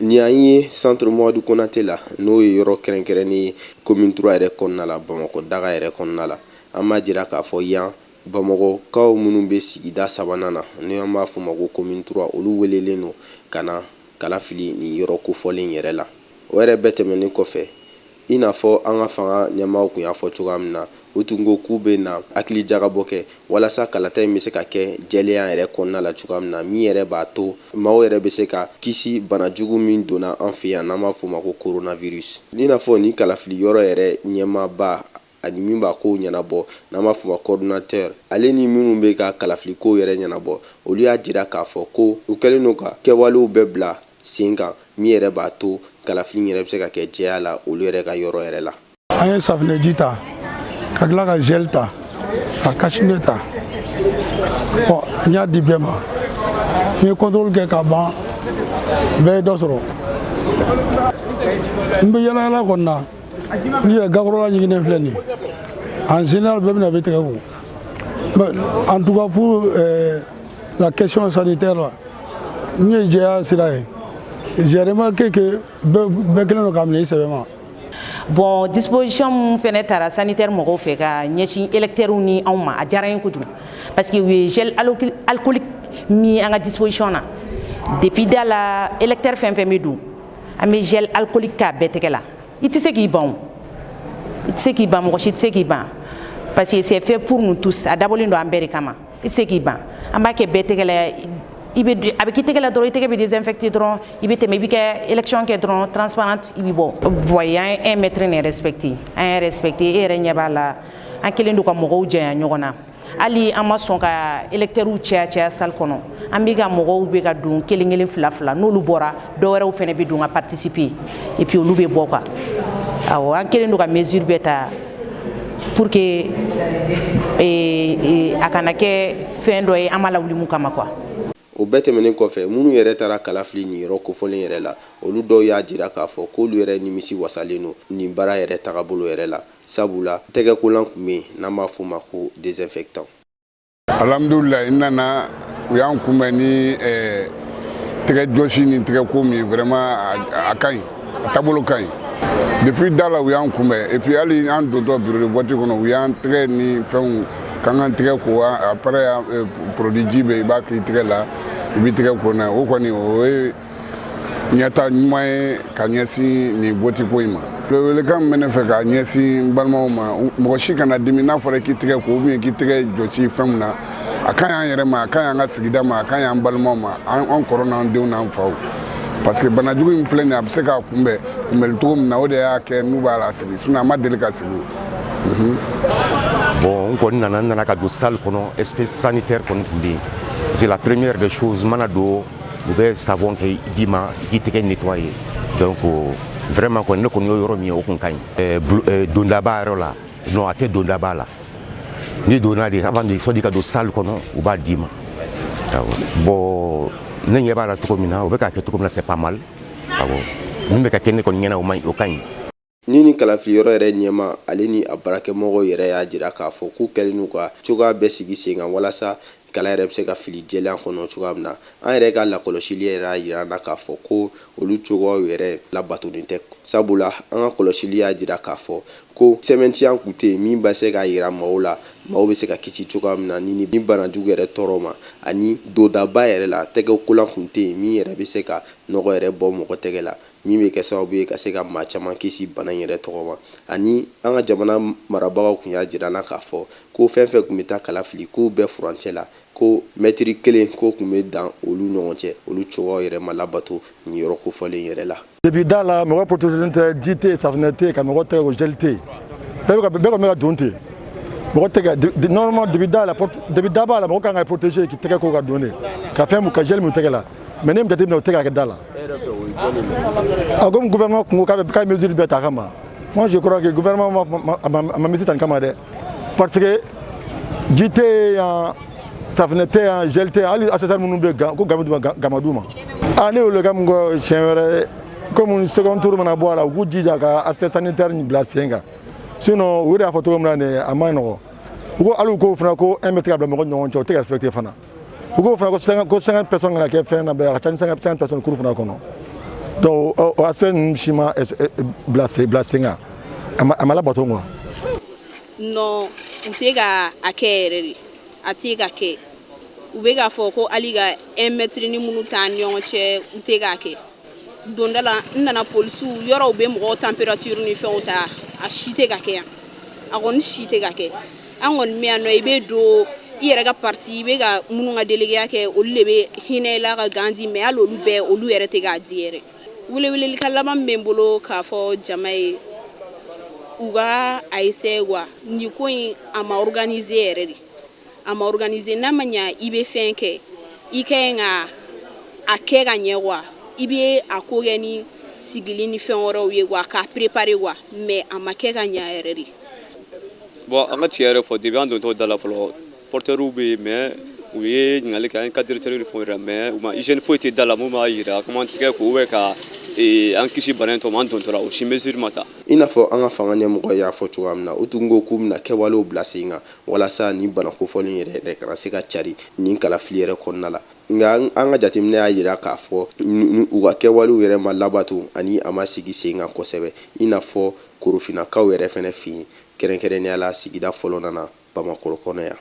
Nin an ye Centre Mamadu Konate la, n'o ye yɔrɔ kɛrɛnkɛrɛnnen ye commune 3 yɛrɛ kɔnɔna la, Bamakɔ daga yɛrɛ kɔnɔna la. An b'a jira k'a fɔ yan Bamakɔkaw minnu bɛ sigida sabanan na, ni an b'a fɔ ma ko commune 3, olu welelen don ka na kala fili nin yɔrɔ kofɔlen yɛrɛ la. O yɛrɛ bɛɛ tɛmɛnen kɔfɛ, i n'a fɔ an ka fanga ɲɛmaaw tun y'a fɔ cogoya min na, u tun ko k'u bɛ na hakili jagabɔ kɛ walasa kalata in bɛ se ka kɛ jɛlenya yɛrɛ kɔnɔna la cogoya min na, min yɛrɛ b'a to maaw yɛrɛ bɛ se ka kisi banajugu min donna an fɛ yan, n'an b'a fɔ o ma ko coronavirus. I n'a fɔ nin kalafili yɔrɔ yɛrɛ ɲɛmaaba ani min b'a kow ɲɛnabɔ, n'an b'a fɔ o ma coordinateur, ale ni minnu bɛ ka kalafili kow yɛrɛ ɲɛnabɔ, olu y'a jira k'a fɔ ko u kɛlen don ka kɛwalew bɛɛ bila sen kan min yɛrɛ b'a to kalafili yɛrɛ bɛ se ka kɛ jɛya la olu yɛrɛ ka yɔrɔ yɛrɛ la. An ye safunɛji ta, ka tila ka gel ta, ka cache-nez ta. Ɔ, n y'a di bɛɛ ma. N ye contrôle kɛ ka ban, bɛɛ ye dɔ sɔrɔ. N bɛ yala yala kɔni na, ni yɛrɛ gakɔrɔla ɲiginnen filɛ nin ye. En général, bɛɛ bɛna, bɛ tɛgɛ ko. En tout cas, pour la question sanitaire là, n ye jɛya sira ye. J'ai remarqué que bɛɛ kɛlen don k'a minɛ i sɛbɛ ma. Bon, disposition mun fɛnɛ tara sanitaire mɔgɔw fɛ ka ɲɛsin électeurs ni anw ma, a diyara n ye kojugu, parce que u ye gel alcoolique mis an ka disposition na depuis da la. Électeur fɛn fɛn bɛ don, an bɛ gel alcoolique k'a bɛɛ tɛgɛ la. I tɛ se k'i ban o, i tɛ se k'i ban, mɔgɔ si tɛ se k'i ban, parce que c'est fait pour nous tous. A dabɔlen don an bɛɛ de kama. I tɛ se k'i ban, an b'a kɛ bɛɛ tɛgɛ la. I bɛ, a bɛ k'i tɛgɛ la dɔrɔn, i tɛgɛ bɛ désinfecté dɔrɔn, i bɛ tɛmɛ, i bɛ kɛ élection kɛ dɔrɔn, transparente, i bɛ bɔ. Voyez, an ye 1 mètre nin respecté, an y'a respecté. E yɛrɛ ɲɛ b'a la, an kɛlen don ka mɔgɔw janya ɲɔgɔn na. Hali an ma sɔn ka électeurs caya caya salle kɔnɔ. An bɛ ka mɔgɔw bɛ ka don kelen kelen, fila fila. N'olu bɔra, dɔwɛrɛw fana bɛ don ka participer, et puis olu bɛ bɔ quoi. Awɔ, an kɛlen don ka mesure bɛɛ ta pour que a kana kɛ fɛn dɔ ye an ma lawuli mun kama quoi. O bɛɛ tɛmɛnen kɔfɛ, minnu yɛrɛ taara kala fili nin yɔrɔ kofɔlen yɛrɛ la, olu dɔw y'a jira k'a fɔ k'olu yɛrɛ nimisi wasalen don nin baara yɛrɛ tagabolo yɛrɛ la, sabula tɛgɛkolan tun bɛ yen, n'an b'a f'o ma ko désinfectant. Alhamdulilayi, n nana, u y'an kunbɛn ni tɛgɛ jɔsi ni tɛgɛ ko min ye. Vraiment, a ka ɲi, a taabolo ka ɲi. Depuis da la, u y'an kunbɛn, et puis hali an dontɔ bureau de vote kɔnɔ, u y'an tɛgɛ ni fɛnw k'an k'an tɛgɛ ko. Après, produit ji bɛ, i b'a k'i tɛgɛ la, i b'i tɛgɛ ko n'a ye. O kɔni, o ye ɲɛta ɲuman ye ka ɲɛsin nin vote ko in ma. Welewelekan min bɛ ne fɛ k'a ɲɛsin n balimaw ma, mɔgɔ si kana dimi n'a fɔra k'i tɛgɛ ko ou bien k'i tɛgɛ jɔsi fɛn min na. A ka ɲi an yɛrɛ ma, a ka ɲi an ka sigida ma, a ka ɲi an balimaw ma, an kɔrɔ n'an denw n'an faw, parce que banajugu in filɛ nin ye, a bɛ se k'a kunbɛn kunbɛnli cogo min na, o de y'a kɛ n'u b'a la sigi, sinon a ma deli ka sigi. Bon, n kɔni nana, n nana ka don salle kɔnɔ, espace sanitaire kɔni tun bɛ yen. C'est la première des choses, mana don, u bɛ savon kɛ d'i ma i k'i tɛgɛ nettoyer. Donc vraiment kɔni, ne kɔni y'o yɔrɔ min ye, o kun ka ɲi. Dondaba yɔrɔ la, non, a tɛ dondaba la. N'i donna de, avant de sɔnni ka don salle kɔnɔ, u b'a d'i ma. Awɔ, bon, ne ɲɛ b'a la cogo min na, u bɛ k'a kɛ cogo min na, c'est pas mal. Awɔ, min bɛ ka kɛ, ne kɔni ɲɛna, o man ɲi, o ka ɲi. Ni kalafili yɔrɔ yɛrɛ ɲɛma, ale ni a baarakɛmɔgɔw yɛrɛ y'a jira k'a fɔ k'u kɛlen n'u ka cogoya bɛɛ sigi sen kan walasa kala yɛrɛ bɛ se ka fili jɛlenya kɔnɔ cogoya min na. An yɛrɛ ka lakɔlɔsili yɛrɛ y'a jira an na k'a fɔ ko olu cogoyaw yɛrɛ labatonnen tɛ, sabula an ka kɔlɔsili y'a jira k'a fɔ ko sɛbɛntiya kun tɛ yen min bɛ se k'a jira maaw la, maaw bɛ se ka kisi cogoya min na ni banajugu yɛrɛ tɔɔrɔ ma. Ani dondaba yɛrɛ la, tɛgɛkolan kun tɛ yen min yɛrɛ bɛ se ka nɔgɔ yɛrɛ bɔ mɔgɔ tɛgɛ la, min bɛ kɛ sababu ye ka se ka maa caman kisi bana in yɛrɛ tɔgɔ ma. Ani an ka jamana marabagaw tun y'a jira an na k'a fɔ ko fɛn fɛn tun bɛ taa kala fili, k'u bɛɛ furancɛ la, ko mɛtiri 1 ko tun bɛ dan olu ɲɔgɔn cɛ. Olu cogoyaw yɛrɛ ma labato nin yɔrɔ kofɔlen yɛrɛ la. Depuis da la, mɔgɔ protégé tɛ, ji tɛ yen, safunɛ tɛ yen ka mɔgɔ tɛgɛ ko, gel tɛ yen. Bɛɛ kɔni bɛ ka don ten, mɔgɔ tɛgɛ normalement depuis da la, depuis da b'a la, mɔgɔ kan ka protéger k'i tɛgɛ ko ka don de, ka fɛn mun, ka gel mun tɛgɛ la. Mais ne jateminɛ, o tɛ ka kɛ da la. A komi gouvernement kun ko k'a bɛ mesure bɛɛ ta a kama, moi je crois que gouvernement ma mesure ta nin kama dɛ, parce que ji tɛ yan, safunɛ tɛ yan, gel tɛ yan. Hali accessoire minnu bɛ gan ko gama d'u ma, gama d'u ma. A ne y'olu ka mun kɔ siɲɛ wɛrɛ, komi second tour mana bɔ a la, u k'u jija ka accès sanitaire bila sen kan. Sinon, u yɛrɛ y'a fɔ cogo min na nin, a ma nɔgɔn. U ko hali u ko fana ko 1 mètre ka bila mɔgɔ ni ɲɔgɔn cɛ, o tɛ ka respecter fana. U ko fana ko 50 personnes kana kɛ fɛn na bɛɛ, a ka ca ni 50 personnes cour fana kɔnɔ. Donc o aspect ninnu si ma bila sen kan, a ma labato quoi. Non, u tɛ ka a kɛ yɛrɛ de, a tɛ ka kɛ. U bɛ k'a fɔ ko hali ka 1 mètre ni minnu t'an ni ɲɔgɔn cɛ, u tɛ k'a kɛ. Donda la, n nana, polisiw yɔrɔw bɛ mɔgɔw température ni fɛnw ta, a si tɛ ka kɛ yan, a kɔni si tɛ ka kɛ. An kɔni bɛ yan nɔ, i bɛ don i yɛrɛ ka parti, i bɛ ka minnu ka déléguéya kɛ, olu de bɛ hinɛ i la ka gants di, mais hali olu bɛɛ, olu yɛrɛ tɛ k'a di yɛrɛ. Welewelelikan laban min bɛ n bolo k'a fɔ jama ye, u ka a essayer quoi. Nin ko in, a ma organiser yɛrɛ de, a ma organiser. N'a ma ɲa i bɛ fɛn kɛ, i ka ɲi ka a kɛ ka ɲɛ quoi. I bɛ a ko kɛ ni sigili ni fɛn wɛrɛw ye quoi, k'a préparer quoi, mais a ma kɛ ka ɲa yɛrɛ de. Bon, an ka tiɲɛ yɛrɛ fɔ, depuis an dontɔ da la fɔlɔ, porteurw bɛ yen, mais u ye ɲininkali kɛ an ka directeur ni fɛnw yɛrɛ, mais u ma hygiène foyi tɛ da la mun b'a yira comment tigɛ ko ou ka an kisi bana in tɔ ma. An dontɔ la, o si mesure ma ta. I n'a fɔ an ka fanga ɲɛmɔgɔ y'a fɔ cogoya min na, u tun ko k'u bɛna kɛwalew bila sen kan walasa nin bana kofɔlen yɛrɛ yɛrɛ kana se ka cari nin kalafili yɛrɛ kɔnɔna la. Nka an ka jateminɛ y'a jira k'a fɔ u ka kɛwalew yɛrɛ ma labato ani a ma sigi sen kan kosɛbɛ, i n'a fɔ korofinnakaw yɛrɛ fɛnɛ fɛ yen, kɛrɛnkɛrɛnnenya la sigida fɔlɔ nana Bamakɔ kɔnɔ yan.